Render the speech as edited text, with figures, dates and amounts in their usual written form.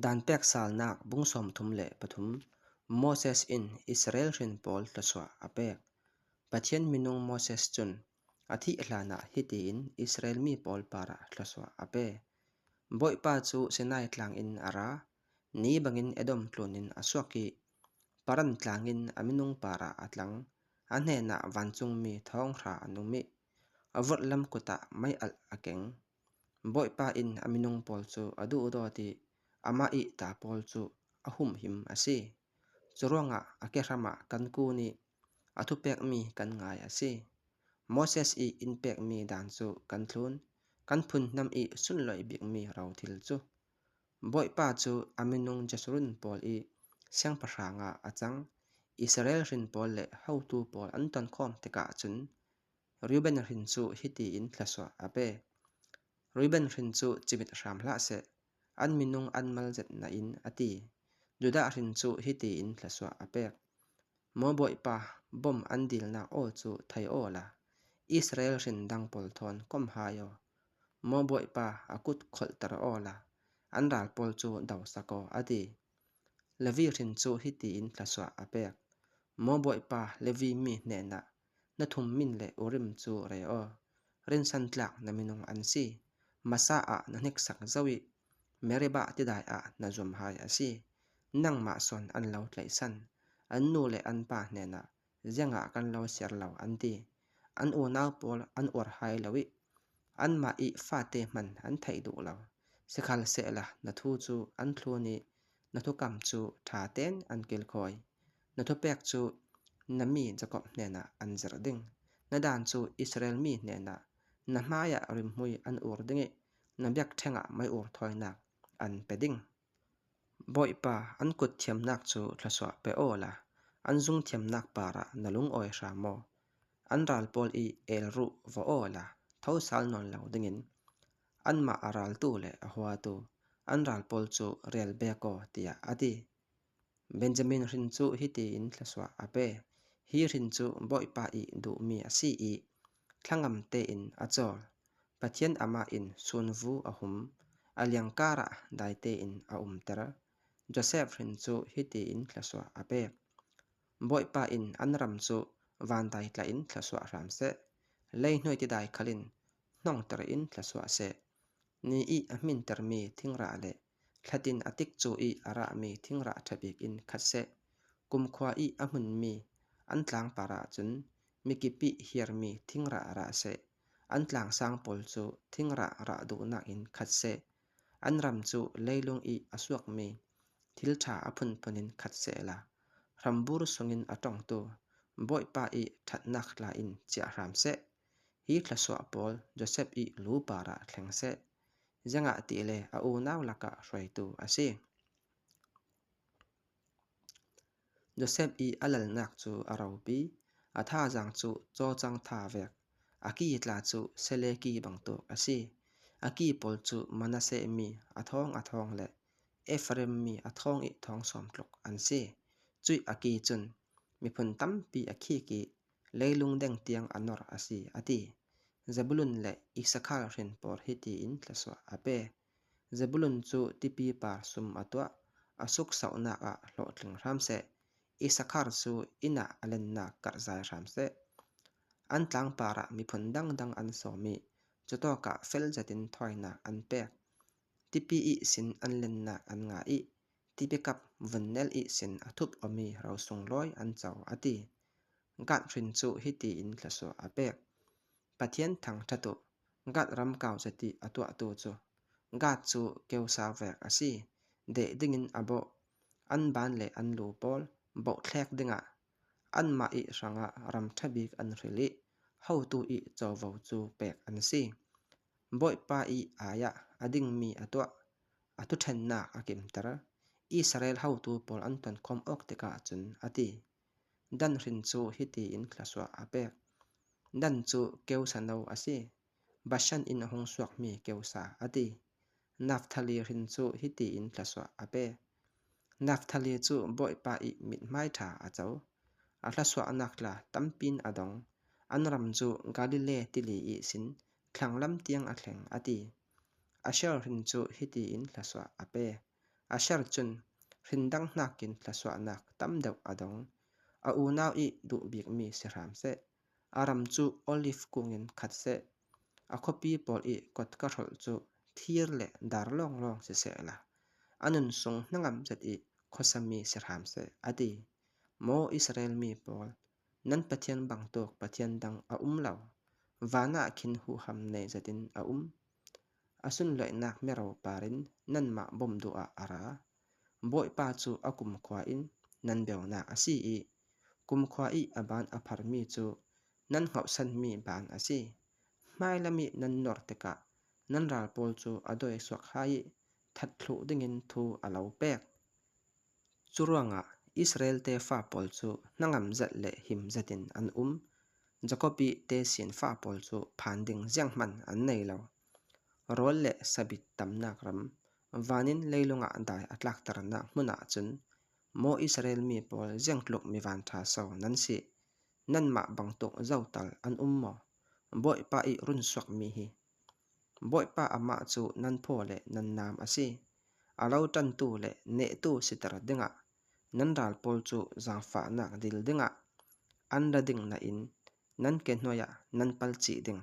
Danpek salnak bung 33 Moses in Israel hrin pawl thluachuah a pek. Pathian minung Moses cun a thih hlanah hiti in Israel mi pawl parah thluachuah a pe. Bawipa cu Sinai tlang in a ra, ni bangin Edom tlun in a suak i Paran tlang in a minung parah a tlang. A hnenah vancungmi thawng hra an um i a vorhlam kut ah meialh a keng. Bawipa in a minung pawl cu a duhdawt i amah i ta pawl cu a humhim a si. Curuangah a kehram ah kan kun i a thupekmi kan ngai a si. Moses i inn pekmi dan cu kan thlun, kan phun hnam i sunlawih bikmi rothil cu. Bawipa cu a minung Jeshurun pawl i siangpahrang ah a cang. Israel hrin pawl le hotu pawl an tonkhawm tikah cun Reuben hrin cu hiti in thluachuah a pe: Reuben hrin cu cimit hram hlah seh, an minung an malzet nain a ti. Judah hrin cu hiti in thluachuah a pek: Maw Bawipa, bawm an dilnak aw cu thei aw la, Israel hrin dang pawl thawn kom hai aw. Maw Bawipa, a kut kholhter aw la, an ral pawl cu do sak aw, a ti. Levi hrin cu hiti in thluachuah a pek: Maw Bawipa, Levi mi hnenah Na thummin le Urim cu re aw, rinsantlak na minung an si. Masa ah na hniksak zau i Meribah tidai ah na zuamhai a si. Nangmah sawn an lo tlaihsan. An nu le an pa hnenah ziangah kan lo ser lo an ti. An unau pawl an uarhai lo i anmah i fate hmanh an theih duh lo. Sikhalsehla na thu cu an thlun i na thukam cu ṭha tein an kilkawi. Na thupek cu na mi Jakob hnenah an zirh ding. Na dan cu Israel mi hnenah na hmaiah rimhmui an ur ding i na biakṭheng ah mei-ur thawinak an pe ding. Bawipa, an kut thiamnak cu thluachuah pe aw la, an zung thiamnak par ah na lungawi hram maw? An ral pawl i elruh va aw la, tho sal nawn lo dingin. Anmah a raltu le a huatu, an ral pawl cu rel bek aw, tiah a ti. Benjamin hrin cu hiti in thluachuah a pe: Hi hrin cu Bawipa i duhmi a si i thlangam tein a cawl. Pathian amah in sunvu a hum, a liangkar ah dai tein a umter. Josef hrin cu hiti in thluachuah a pek: Bawipa in an ram cu vandai tla in thluachuah hram seh, leihnuai tidai khal in hnongter in thluachuah seh. Ni i a hmintermi thingrah le Thlatin a tikcu i a rahmi thingrah ṭha bik in khat seh. Kumkhua i a hmunmi an tlangpar ah cun mikip i hiarmi thingrah rah seh. An tlangsang pawl cu thingrah rah duhnak in khat seh. An ram cu leilung i a suakmi thil ṭha a phunphun in khat sehla hrambur sungin a tongtu Bawipa i ṭhatnak tla in chiah hram seh. Hi thluachuah pawl Josef i lu par ah thleng seh. Ziangah ti le a unau lakah hruaitu a si. Josef i a lalnak cu a ropi, a thazaang cu cawcang tha vek. A ki tla cu sele ki bantuk a si. A ki pawl cu Manasseh mi a thawng a thawng le Efraim mi a thawng i thawng sawm tluk an si. Cuih a ki cun miphun tampi a khik i leilung deng tiang a nor a si, a ti. Zebulun le Issakhar hrinpawr hiti in thluachuah a pe. Zebulun cu tipi par sum a tuah, a suksohnak ah hlawhtling hram seh. Issakhar cu inn ah a lennak karhzai hram seh. An tlangpar ah miphun dangdang an sawm i cutawk ah felzet in thawinak an pek. Tipi ihsin an lennak an ngah i tipikap vun nel ihsin a thup omi ro sunglawi an co, a ti. Gad hrin cu hiti in thluachuah a pek: Pathian thangṭhat u, Gad ram kau zati a tuahtu cu. Gad cu keusa vek a si, deh dingin a bawh. An ban le an lu pawl bawhthlek dingah anmah i hrangah ram ṭha bik an hril i hotu i covo cu pek an si. Bawipa i ai ah a dingmi a tuah, a thuṭhennak a kimter. Israel hotu pawl an tonkhawm awk tikah cun a ti. Dan hrin cu hiti in thluachuah a pek: Dan cu keusa no a si, Bashan in a hung suakmi keusa a ti. Naftali hrin cu hiti in thluachuah a pek: Naftali cu Bawipa i mithmai ṭha a co, a thluachuahnak tla tampin a dong. An ram cu Galilee tili ihsin thlanglam tiang a thleng a ti. Asher hrin cu hiti in thluachuah a pek. Asher cun hrin dang nakin thluachuahnak tam deuh a dong. A unau i duh bikmi si hram seh. A ram cu oliv kung in khat seh. A khuapi pawl i kotka hrolh cu thir le dar lawnglawng siseh la a nun sung hnangam zet i khuasami si hram seh, a ti. Maw Israel mi pawl, nan Pathian bantuk Pathian dang a um lo. Van ah khin huham nei zet in a um. A sunlawinak mero par in nanmah bawmh duh ah a ra. Bawipa cu a kumkhua in nan beunak a si i kumkhua i a baan a pharmi cu nan hngauhsanmi baan a si. Hmailam i nan nuar tikah nan ral pawl cu a dawi suak hai i that thluh dingin thu a lo pek. Curuangah Israel tefa pawl cu hnangam zet le him zet in an um. Jakob i tesin fa pawl cu phan ding zianghmanh an nei lo. Rawl le sabit tamnak ram, van in leilung ah dai a tlakternak hmun ah cun maw Israel mi pawl ziangtluk mi vanṭha so nan si? Nanmah bantuk zotal an um maw? Bawipa i run suakmi hi Bawipa amah cu nan phaw le nan naam a si. A lo ṭantu le nehtu siter dingah nan ral pawl cu zaangfahnak dil dingah an ra ding nain nan ke hnuai ah nan pal chih ding.